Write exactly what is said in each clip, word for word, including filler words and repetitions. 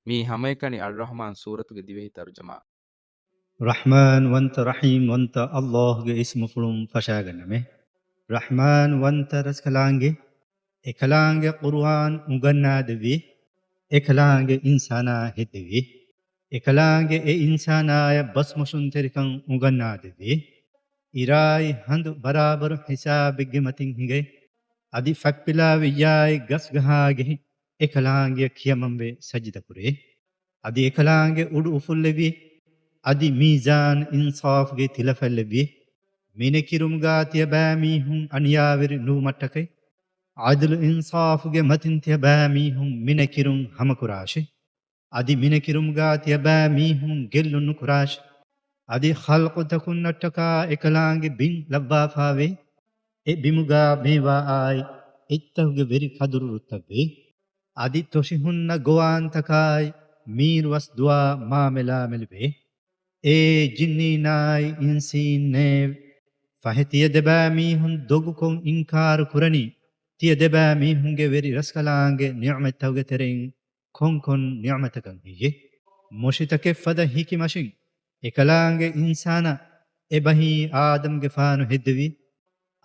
މީ ހަމައެކަނި އައްރަޙްމާން ސޫރަތުގެ ދިވެހި ތަރުޖަމާ. ރަޙްމާން ވަންތަ ރަޙީމް ވަންތަ އައްލާހުގެ އިސްމުފުޅުން ފަށާގަންނަމޭ. ރަޙްމާން ވަންތަ ރަސްކަލާނގެ، އެކަލާނގެ ޤުރުއާން އުނގަންނާދެއްވި، އެކަލާނގެ އިންސާނާ ހެއްދެވި، އެކަލާނގެ އެ އިންސާނާޔަށް ބަސްމޮށުންތެރިކަން އުނގަންނާދެއްވި، އިރާއި ހަނދު ބަރާބަރު ހިސާބެއްގެ މަތިން ހިނގައި، އަދި ފަތްޕިލާވިއްޔާއި ގަސްގަހާގެހި އެކަލާނގެ ކިޔަމަންވެ ސަޖިދަކުރޭ. އަދި އެކަލާނގެ އުޑު އުފުއްލެވި، އަދި މީޒާން އިންސާފްގެ ތިލަފައިލެއްވި، މިނެކިރުމުގާ ތިޔަބައިމީހުން އަނިޔާވެރި ނުވުމަށްޓަކައި، އަދުލު އިންސާފުގެ މަތިން ތިޔަބައިމީހުން މިނެކިރުން ހަމަކުރާށި. އަދި މިނެކިރުމުގާ ތިޔަބައިމީހުން ގެއްލުން ނުކުރާށި. އަދި ޚަލްޤުތަކުންނަށްޓަކާ އެކަލާނގެ ބިން ލައްވާފާވޭ. އެ ބިމުގާ މޭވާއާއި އެއްތަކުގެ ވެރި ކަދުރު ރުއްތައްވޭ. އަދި ތޮށިހުންނަ ގޮވާންތަކާއި މީރުވަސް ދުވާ މާމެލާމެލިވޭ. އޭ ޖިންނީނާއި އިންސީންނޭވެ! ފަހެ ތިޔަ ދެބައިމީހުން ދޮގުކޮށް އިންކާރު ކުރަނީ، ތިޔަ ދެބައިމީހުންގެ ވެރި ރަސްކަލާނގެ ނިޢުމަތްތަކުގެ ތެރެއިން ކޮންކޮން ނިޢުމަތަކަށް ހެއްޔޭ؟ މުށިތަކެއްފަދަ ހިކިމަށިން އެކަލާނގެ އިންސާނާ އެބަހީ އާދަމްގެފާނު ހެއްދެވި،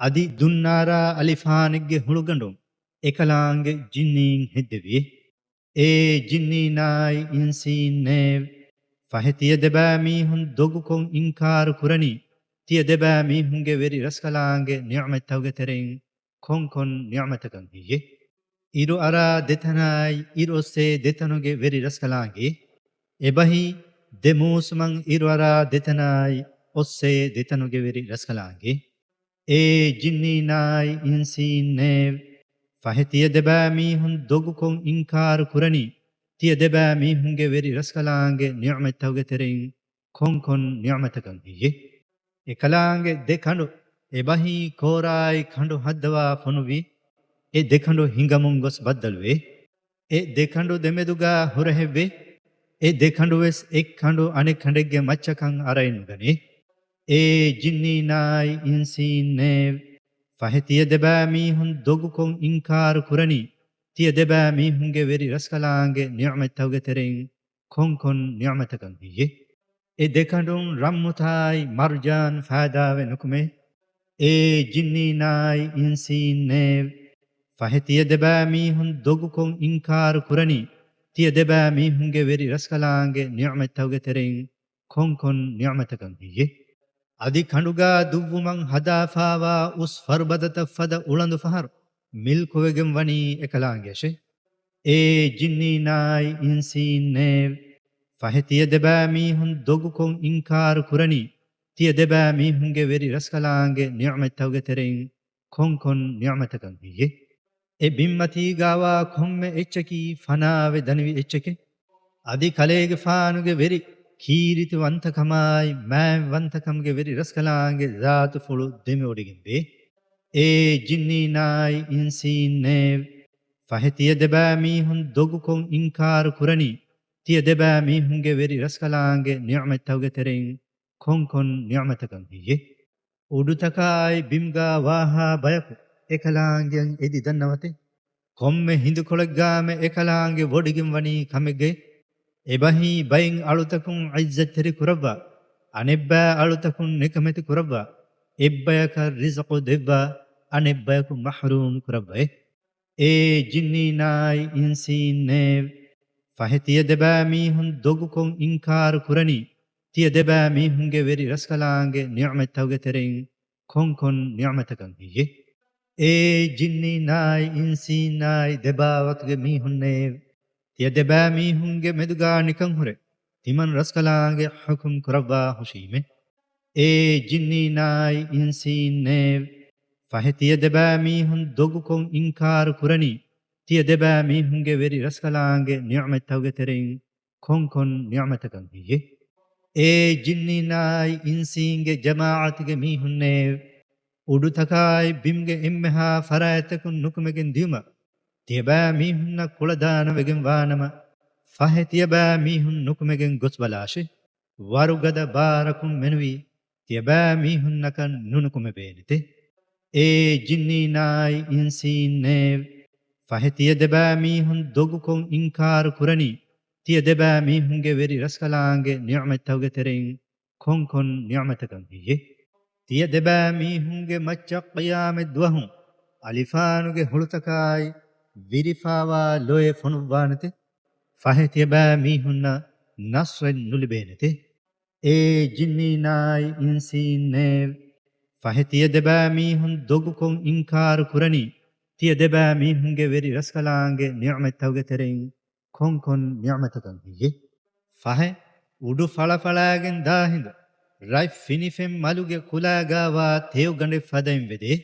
އަދި ދުންނާރާ އަލިފާނެއްގެ ހުޅުގަނޑުން އެކަލާނގެ ޖިންނީން ހެއްދެވި. އޭ ޖިންނީނާއި އިންސީންނޭވެ! ފަހެ ތިޔަ ދެބައިމީހުން ދޮގުކޮށް އިންކާރު ކުރަނީ، ތިޔަ ދެބައިމީހުންގެ ވެރި ރަސްކަލާނގެ ނިޢުމަތްތަކުގެ ތެރެއިން ކޮންކޮން ނިޢުމަތަކަށް ހެއްޔޭ؟ އިރުއަރާ ދެތަނާއި އިރުއޮއްސޭ ދެތަނުގެ ވެރި ރަސްކަލާނގެ، އެބަހީ ދެ މޫސުމަށް އިރުއަރާ ދެތަނާއި އޮއްސޭ ދެތަނުގެ ވެރި ރަސްކަލާނގެ. އޭ ޖިންނީނާއި އިންސީންނޭވެ! ފަހެ ތިޔަ ދެބައިމީހުން ދޮގުކޮށް އިންކާރު ކުރަނީ، ތިޔަ ދެބައިމީހުންގެ ވެރި ރަސްކަލާނގެ ނިޢުމަތްތަކުގެ ތެރެއިން ކޮންކޮން ނިޢުމަތަކަށް ހެއްޔޭ؟ އެކަލާނގެ ދެ ކަނޑު، އެބަހީ ކޯރާއި ކަނޑު ހައްދަވާ ފޮނުވި، އެ ދެ ކަނޑު ހިނގަމުން ގޮސް ބައްދަލުވޭ. އެ ދެ ކަނޑު ދެމެދުގާ ހުރަހެއްވޭ. އެ ދެ ކަނޑުވެސް އެއް ކަނޑު އަނެއް ކަނޑެއްގެ މައްޗަކަށް އަރައެއް ނުގަނޭ. އޭ ޖިންނީނާއި އިންސީންނޭވެ! ފަހެ ތިޔަ ދެބައިމީހުން ދޮގުކޮށް އިންކާރު ކުރަނީ، ތިޔަ ދެބައިމީހުންގެ ވެރި ރަސްކަލާނގެ ނިޢުމަތްތަކުގެ ތެރެއިން ކޮންކޮން ނިޢުމަތަކަށް ހެއްޔޭ؟ އެ ދެ ކަނޑުން ރަންމުތާއި މަރްޖާން ފައިދާވެ ނުކުމޭ. އޭ ޖިންނީނާއި އިންސީންނޭވެ! ފަހެ ތިޔަ ދެބައިމީހުން ދޮގުކޮށް އިންކާރު ކުރަނީ، ތިޔަ ދެބައިމީހުންގެ ވެރި ރަސްކަލާނގެ ނިޢުމަތްތަކުގެ ތެރެއިން ކޮންކޮން ނިޢުމަތަކަށް ހެއްޔޭ؟ އަދި ކަނޑުގާ ދުއްވުމަށް ހަދާފާވާ އުސް ފަރުބަދަތައް ފަދަ އުޅަނދު ފަހަރު މިލްކުވެގެން ވަނީ އެކަލާނގެއަށޭ. އޭ ޖިންނީނާއި އިންސީންނޭވެ! ފަހެ ތިޔަ ދެބައިމީހުން ދޮގުކޮށް އިންކާރު ކުރަނީ، ތިޔަ ދެބައިމީހުންގެ ވެރި ރަސްކަލާނގެ ނިޢުމަތްތަކުގެ ތެރެއިން ކޮންކޮން ނިޢުމަތަކަށް ހެއްޔޭ؟ އެ ބިންމަތީގާވާ ކޮންމެ އެއްޗަކީ ފަނާވެ ދަނިވި އެއްޗެކޭ. އަދި ކަލޭގެފާނުގެ ވެރި ކީރިތިވަންތަކަމާއި މާތްވަންތަކަމުގެ ވެރި ރަސްކަލާނގެ ޒާތުފުޅު ދެމިވޮޑިގެންވޭ. އޭ ޖިންނީނާއި އިންސީންނޭވެ! ފަހެ ތިޔަ ދެބައިމީހުން ދޮގުކޮށް އިންކާރު ކުރަނީ، ތިޔަ ދެބައިމީހުންގެ ވެރި ރަސްކަލާނގެ ނިޢުމަތްތަކުގެ ތެރެއިން ކޮންކޮން ނިޢުމަތަކަށް ހެއްޔޭ؟ އުޑުތަކާއި ބިމުގާ ވާހާ ބަޔަކު އެކަލާނގެއަށް އެދި ދަންނަވަތޭ. ކޮންމެ ހިނދުކޮޅެއްގާމެ އެކަލާނގެ ވޮޑިގެން ވަނީ ކަމެއްގައި. އެބަހީ ބައިން އަޅުތަކުން ޢިއްޒަތްތެރި ކުރައްވާ، އަނެއްބައި އަޅުތަކުން ނިކަމެތި ކުރައްވާ، އެއްބަޔަކަށް ރިޒުޤު ދެއްވާ، އަނެއްބަޔަކު މަޙްރޫމް ކުރައްވައޭ. އޭ ޖިންނީނާއި އިންސީންނޭވެ! ފަހެ ތިޔަ ދެބައިމީހުން ދޮގުކޮށް އިންކާރު ކުރަނީ، ތިޔަ ދެބައިމީހުންގެ ވެރި ރަސްކަލާނގެ ނިޢުމަތްތަކުގެ ތެރެއިން ކޮންކޮން ނިޢުމަތަކަށް ހެއްޔޭ؟ އޭ ޖިންނީނާއި އިންސީންނާއި ދެބާވަތުގެ މީހުންނޭވެ! ތިޔަ ދެބައިމީހުންގެ މެދުގާ ނިކަން ހުރެ، ތިމަން ރަސްކަލާނގެ ޙުކުމް ކުރައްވާ ހުށީމޭ. އޭ ޖިންނީނާއި އިންސީންނޭވެ! ފަހެ ތިޔަ ދެބައިމީހުން ދޮގުކޮށް އިންކާރު ކުރަނީ، ތިޔަ ދެބައިމީހުންގެ ވެރި ރަސްކަލާނގެ ނިޢުމަތްތަކުގެ ތެރެއިން ކޮންކޮން ނިޢުމަތަކަށް ހެއްޔޭ؟ އޭ ޖިންނީނާއި އިންސީންގެ ޖަމާޢަތުގެ މީހުންނޭވެ! އުޑުތަކާއި ބިމުގެ އެންމެހާ ފަރާތްތަކުން ނުކުމެގެން ދިޔުމަށް ތިޔަބައިމީހުންނަށް ކުޅަދާނަވެގެން ވާނަމަ، ފަހެ ތިޔަބައިމީހުން ނުކުމެގެން ގޮސްބަލާށޭ. ވަރުގަދަ ބާރަކުން މެނުވީ ތިޔަބައިމީހުންނަކަށް ނުނުކުމެވޭނެތެ. އޭ ޖިންނީނާއި އިންސީންނޭވެ! ފަހެ ތިޔަ ދެބައިމީހުން ދޮގުކޮށް އިންކާރު ކުރަނީ، ތިޔަ ދެބައިމީހުންގެ ވެރި ރަސްކަލާނގެ ނިޢުމަތްތަކުގެ ތެރެއިން ކޮންކޮން ނިޢުމަތަކަށް ހެއްޔޭ؟ ތިޔަ ދެބައިމީހުންގެ މައްޗަށް ޤިޔާމަތް ދުވަހު އަލިފާނުގެ ހުޅުތަކާއި ވިރިފާވާ ލޮއެއް ފޮނުއްވާނެތެ؟ ފަހެ ތިޔަބައިމީހުންނަށް ނަޞްރެއް ނުލިބޭނެތެ؟ އޭ ޖިންނީންނާއި އިންސީންނޭވެ! ފަހެ ތިޔަ ދެބައިމީހުން ދޮގުކޮށް އިންކާރު ކުރަނީ، ތިޔަ ދެބައިމީހުންގެ ވެރި ރަސްކަލާނގެ ނިޢުމަތްތަކުގެ ތެރެއިން ކޮންކޮން ނިޢުމަތަކަށް ހެއްޔޭ؟ ފަހެ، އުޑު ފަޅަފަޅާގެން ދާހިނދު، ރަތް ފިނިފެން މަލުގެ ކުލާގާވާ ތެޔޮގަނޑެއް ފަދައިން ވެދޭ.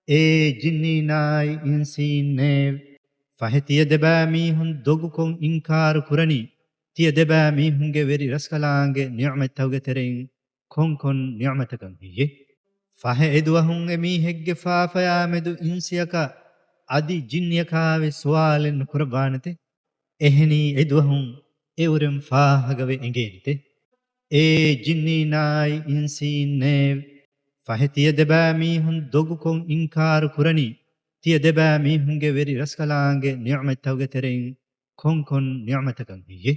އޭ ޖިންނީންނާއި އިންސީންނޭވެ! ފަހެ ތިޔަ ދެބައިމީހުން ދޮގުކޮށް އިންކާރު ކުރަނީ، ތިޔަ ދެބައިމީހުންގެ ވެރި ރަސްކަލާނގެ ނިޢުމަތްތަކުގެ ތެރެއިން ކޮންކޮން ނިޢުމަތަކަށް ހެއްޔޭ؟ ފަހެ އެދުވަހުން އެމީހެއްގެ ފާފަޔާމެދު އިންސިއަކާ އަދި ޖިންނިއަކާވެސް ސުވާލެއް ނުކުރައްވާނެތެ؟ އެހެނީ އެދުވަހުން އެއުރެން ފާހަގަވެ އެނގޭނެތެ؟ އޭ ޖިންނީންނާއި އިންސީންނޭވެ! ފަހެ ތިޔަ ދެބައިމީހުން ދޮގުކޮށް އިންކާރު ކުރަނީ، ތިޔަ ދެބައިމީހުންގެ ވެރި ރަސްކަލާނގެ ނިޢުމަތްތަކުގެ ތެރެއިން ކޮންކޮން ނިޢުމަތަކަށް ހެއްޔޭ؟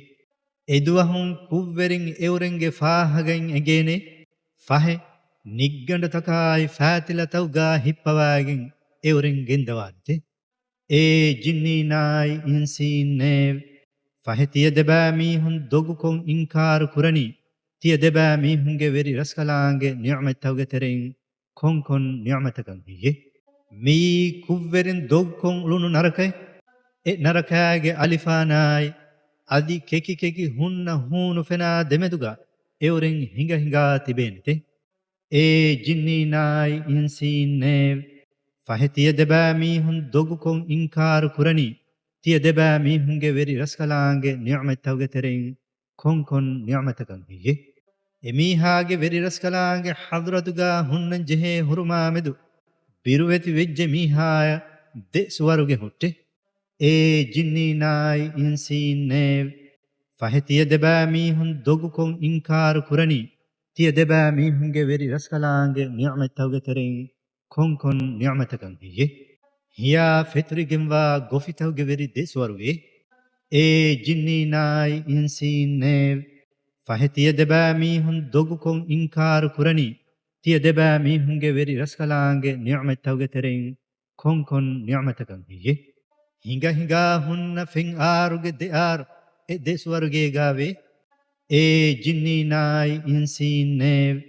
އެދުވަހުން ކުށްވެރިން އެއުރެންގެ ފާހަގައިން އެނގޭނެ. ފަހެ، ނިއްގަނޑުތަކާއި ފާތިލަތަކުގާ ހިއްޕަވައިގެން އެއުރެން ގެންދަވާނެތެ؟ އޭ ޖިންނީންނާއި އިންސީންނޭވެ! ފަހެ ތިޔަ ދެބައިމީހުން ދޮގުކޮށް އިންކާރު ކުރަނީ، ތިޔަ ދެބައިމީހުންގެ ވެރި ރަސްކަލާނގެ ނިޢުމަތްތަކުގެ ތެރެއިން ކޮންކޮން ނިޢުމަތަކަށް ހެއްޔޭ؟ މިއީ ކުށްވެރިން ދޮގުކޮށް އުޅުނު ނަރަކައެއް. އެ ނަރަކާގެ އަލިފާނާއި އަދި ކެކި ކެކި ހުންނަ ހޫނުފެނާ ދެމެދުގަ އެއުރެން ހިނގަ ހިނގާ ތިބޭނެތެ؟ އޭ ޖިންނީންނާއި އިންސީންނޭވެ! ފަހެ ތިޔަ ދެބައިމީހުން ދޮގުކޮށް އިންކާރު ކުރަނީ، ތިޔަ ދެބައިމީހުންގެ ވެރި ރަސްކަލާނގެ ނިޢުމަތްތަކުގެ ތެރެއިން ކޮންކޮން ނިޢުމަތަކަށް ހެއްޔޭ؟ އެމީހާގެ ވެރި ރަސްކަލާނގެ ޙަޟްރަތުގާ ހުންނަން ޖެހޭ ހުރުމާމެދު ބިރުވެތި ވެއްޖެ މީހާޔަށް ދެ ސުވަރުގެ ހުއްޓެ. އޭ ޖިންނީންނާއި އިންސީންނޭވެ! ފަހެ ތިޔަ ދެބައިމީހުން ދޮގުކޮށް އިންކާރު ކުރަނީ، ތިޔަ ދެބައިމީހުންގެ ވެރި ރަސްކަލާނގެ ނިޢުމަތްތަކުގެ ތެރެއިން ކޮންކޮން ނިޢުމަތަކަށް ހެއްޔޭ؟ ހިޔާ ފެތުރިގެންވާ ގޮފިތަކުގެ ވެރި ދެ ސުވަރުގެ. އޭ ޖިންނީންނާއި އިންސީންނޭވެ! ފަހެ ތިޔަ ދެބައިމީހުން ދޮގުކޮށް އިންކާރު ކުރަނީ، ތިޔަ ދެބައިމީހުންގެ ވެރި ރަސްކަލާނގެ ނިޢުމަތްތަކުގެ ތެރެއިން ކޮންކޮން ނިޢުމަތަކަށް ހެއްޔޭ؟ ހިނގަ ހިނގާ ހުންނަ ފެން އާރުގެ ދެ އާރު އެ ދެ ސުވަރުގޭގާވޭ. އޭ ޖިންނީންނާއި އިންސީންނޭވެ!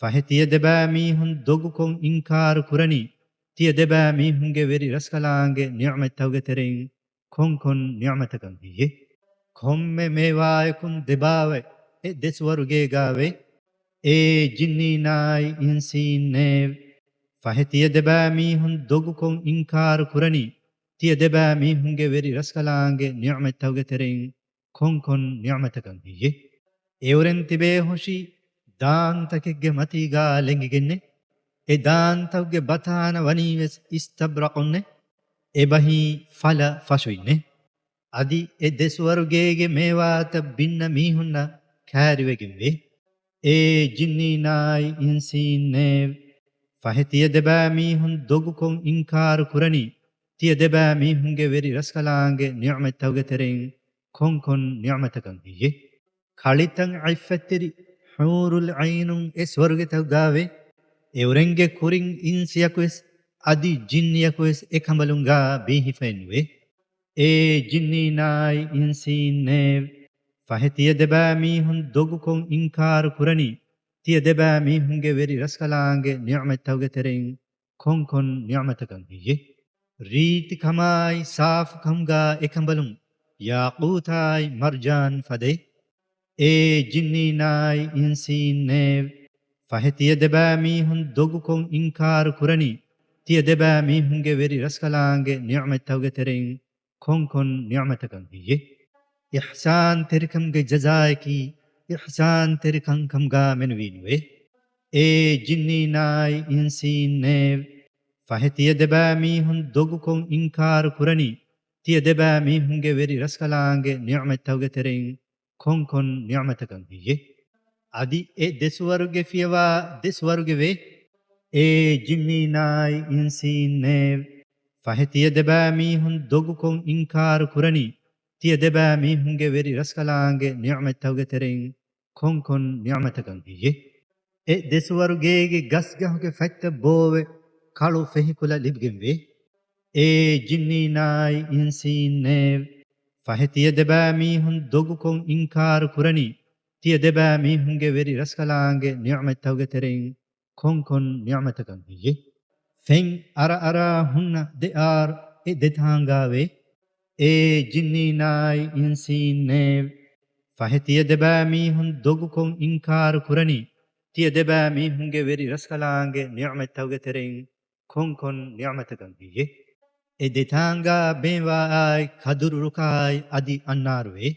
ފަހެ ތިޔަ ދެބައިމީހުން ދޮގުކޮށް އިންކާރު ކުރަނީ، ތިޔަ ދެބައިމީހުންގެ ވެރި ރަސްކަލާނގެ ނިޢުމަތްތަކުގެ ތެރެއިން ކޮންކޮން ނިޢުމަތަކަށް ހެއްޔޭ؟ ކޮންމެ މޭވާޔަކުން ދެބާވަތް އެ ދެ ސުވަރުގޭގާވޭ. އޭ ޖިންނީންނާއި އިންސީންނޭވެ! ފަހެ ތިޔަ ދެބައިމީހުން ދޮގުކޮށް އިންކާރު ކުރަނީ، ތިޔަ ދެބައިމީހުންގެ ވެރި ރަސްކަލާނގެ ނިޢުމަތްތަކުގެ ތެރެއިން ކޮންކޮން ނިޢުމަތަކަށް ހެއްޔޭ؟ އެއުރެން ތިބޭހުށީ ދާންތަކެއްގެ މަތީގާ ލެނގިގެންނެ. އެ ދާންތަކުގެ ބަތާނަ ވަނީވެސް އިސްތަބްރަޤުންނެ. އެބަހީ ފަލަ ފަށުއިންނެ. އަދި އެ ދެ ސުވަރުގޭގެ މޭވާތައް ބިންނަ މީހުންނަށް ކައިރިވެގެންވޭ. އޭ ޖިންނީންނާއި އިންސީންނޭވެ! ފަހެ ތިޔަ ދެބައިމީހުން ދޮގުކޮށް އިންކާރު ކުރަނީ، ތިޔަ ދެބައިމީހުންގެ ވެރި ރަސްކަލާނގެ ނިޢުމަތްތަކުގެ ތެރެއިން ކޮންކޮން ނިޢުމަތަކަށް ހެއްޔޭ؟ ކަޅިތައް ޢިއްފަތްތެރި ޙޫރުލް ޢައިނުން އެ ސުވަރުގެތަކުގާވޭ. އެއުރެންގެ ކުރިން އިންސިޔަކުވެސް އަދި ޖިންނިޔަކުވެސް އެކަނބަލުންގާ ބީހިފައެއްނުވޭ. އޭ ޖިންނީންނާއި އިންސީންނޭވެ! ފަހެ ތިޔަ ދެބައިމީހުން ދޮގުކޮށް އިންކާރު ކުރަނީ، ތިޔަ ދެބައިމީހުންގެ ވެރި ރަސްކަލާނގެ ނިޢުމަތްތަކުގެ ތެރެއިން ކޮންކޮން ނިޢުމަތަކަށް ހެއްޔޭ؟ ރީތިކަމާއި ސާފުކަމުގާ އެކަނބަލުން ޔާޤޫތާއި މަރްޖާން ފަދައި. އޭ ޖިންނީންނާއި އިންސީންނޭވެ! ފަހެ ތިޔަ ދެބައިމީހުން ދޮގުކޮށް އިންކާރު ކުރަނީ، ތިޔަ ދެބައިމީހުންގެ ވެރި ރަސްކަލާނގެ ނިޢުމަތްތަކުގެ ތެރެއިން ކޮންކޮން ނިޢުމަތަކަށް ހެއްޔޭ؟ އިޙްސާންތެރިކަމުގެ ޖަޒާއަކީ އިޙްސާންތެރިކަންކަމުގާ މެނުވީނުވޭ. އޭ ޖިންނީންނާއި އިންސީންނޭވެ! ފަހެ ތިޔަ ދެބައިމީހުން ދޮގުކޮށް އިންކާރު ކުރަނީ، ތިޔަ ދެބައިމީހުންގެ ވެރި ރަސްކަލާނގެ ނިޢުމަތްތަކުގެ ތެރެއިން ކޮންކޮން ނިޢުމަތަކަށް ހެއްޔޭ؟ އަދި އެ ދެ ސުވަރުގެ ފިޔަވާ ދެ ސުވަރުގެވޭ. އޭ ޖިންނީންނާއި އިންސީންނޭވެ! ފަހެ ތިޔަ ދެބައިމީހުން ދޮގުކޮށް އިންކާރު ކުރަނީ، ތިޔަ ދެބައިމީހުންގެ ވެރި ރަސްކަލާނގެ ނިޢުމަތްތަކުގެ ތެރެއިން ކޮންކޮން ނިޢުމަތަކަށް ހެއްޔޭ؟ އެ ދެސުވަރު ގޭގެ ގަސްގަހުގެ ފަތްތައް ބޯވެ، ކަޅު ފެހިކުލަ ލިބިގެންވޭ. އޭ ޖިންނީނާއި އިންސީންނޭވެ! ފަހެ ތިޔަ ދެބައިމީހުން ދޮގުކޮށް އިންކާރު ކުރަނީ، ތިޔަ ދެބައިމީހުންގެ ވެރި ރަސްކަލާނގެ ނިޢުމަތްތަކުގެ ތެރެއިން ކޮންކޮން ނިޢުމަތަކަށް ހެއްޔޭ؟ ފެން އަރައަރާ ހުންނަ ދެ އާރު އެ ދެތާނގާވޭ. އޭ ޖިންނީނާއި އިންސީންނޭވެ! ފަހެ ތިޔަ ދެބައިމީހުން ދޮގުކޮށް އިންކާރު ކުރަނީ، ތިޔަ ދެބައިމީހުންގެ ވެރި ރަސްކަލާނގެ ނިޢުމަތްތަކުގެ ތެރެއިން ކޮންކޮން ނިޢުމަތަކަށް ހެއްޔޭ؟ އެ ދެތާނގާ ބޭންވާއާއި ކަދުރުރުކާއި އަދި އަންނާރުވޭ.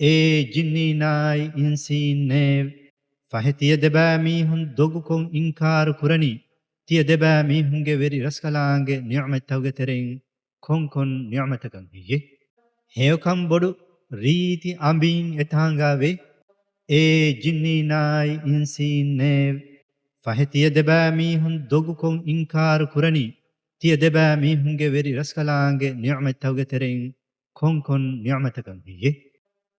އޭ ޖިންނީނާއި އިންސީންނޭވެ! ފަހެ ތިޔަ ދެބައިމީހުން ދޮގުކޮށް އިންކާރު ކުރަނީ، ތިޔަ ދެބައިމީހުންގެ ވެރި ރަސްކަލާނގެ ނިޢުމަތްތަކުގެ ތެރެއިން ކޮންކޮން ނިޢުމަތަކަށް ހެއްޔޭ؟ ހެޔޮކަން ބޮޑު ރީތި އަނބީން އެތާނގާވޭ. އޭ ޖިންނީނާއި އިންސީންނޭވެ! ފަހެ ތިޔަ ދެބައިމީހުން ދޮގުކޮށް އިންކާރު ކުރަނީ، ތިޔަ ދެބައިމީހުންގެ ވެރި ރަސްކަލާނގެ ނިޢުމަތްތަކުގެ ތެރެއިން ކޮންކޮން ނިޢުމަތަކަށް ހެއްޔޭ؟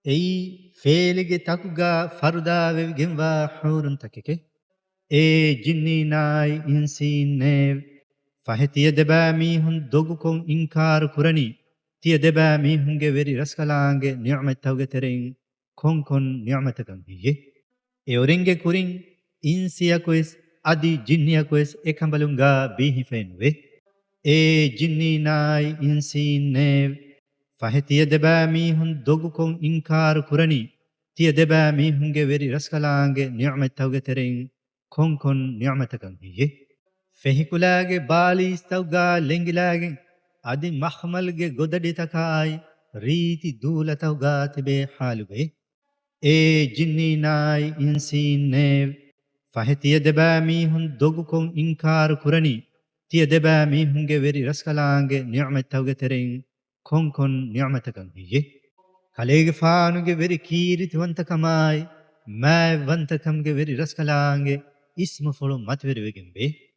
އެއީ ފޭލިގެ ތަކުގާ ފަރުދާވެވިގެންވާ ޙޫރުންތަކެކޭ. އޭ ޖިންނީނާއި އިންސީންނޭވެ! ފަހެ ތިޔަ ދެބައިމީހުން ދޮގުކޮށް އިންކާރު ކުރަނީ، ތިޔަ ދެބައިމީހުންގެ ވެރި ރަސްކަލާނގެ ނިޢުމަތްތަކުގެ ތެރެއިން ކޮންކޮން ނިޢުމަތަކަށް ހެއްޔޭ؟ އެއުރެންގެ ކުރިން އިންސިއަކުވެސް އަދި ޖިންނިއަކުވެސް އެކަނބަލުންގާ ބީހިފައެއްނުވޭ. އޭ ޖިންނީނާއި އިންސީންނޭވެ! ފަހެ ތިޔަ ދެބައިމީހުން ދޮގުކޮށް އިންކާރު ކުރަނީ، ތިޔަ ދެބައިމީހުންގެ ވެރި ރަސްކަލާނގެ ނިޢުމަތްތަކުގެ ތެރެއިން ކޮންކޮން ނިޢުމަތަކަށް ހެއްޔޭ؟ ފެހިކުލާގެ ބާލީސްތަކުގާ ލެނގިލާގެން އަދި މަޚްމަލްގެ ގޮދަޑިތަކާއި ރީތި ދޫލަތަކުގާ ތިބޭ ޙާލުގައި. އޭ ޖިންނީނާއި އިންސީންނޭވެ! ފަހެ ތިޔަ ދެބައިމީހުން ދޮގުކޮށް އިންކާރު ކުރަނީ، ތިޔަ ދެބައިމީހުންގެ ވެރި ރަސްކަލާނގެ ނިޢުމަތްތަކުގެ ތެރެއިން ކޮންކޮން ނިޢުމަތަކަށް ހެއްޔޭ؟ ކަލޭގެފާނުގެ ވެރި ކީރިތިވަންތަކަމާއި، މާތްވަންތަކަމުގެ ވެރި ރަސްކަލާނގެ އިސްމުފުޅު މަތިވެރިވެގެންވޭ.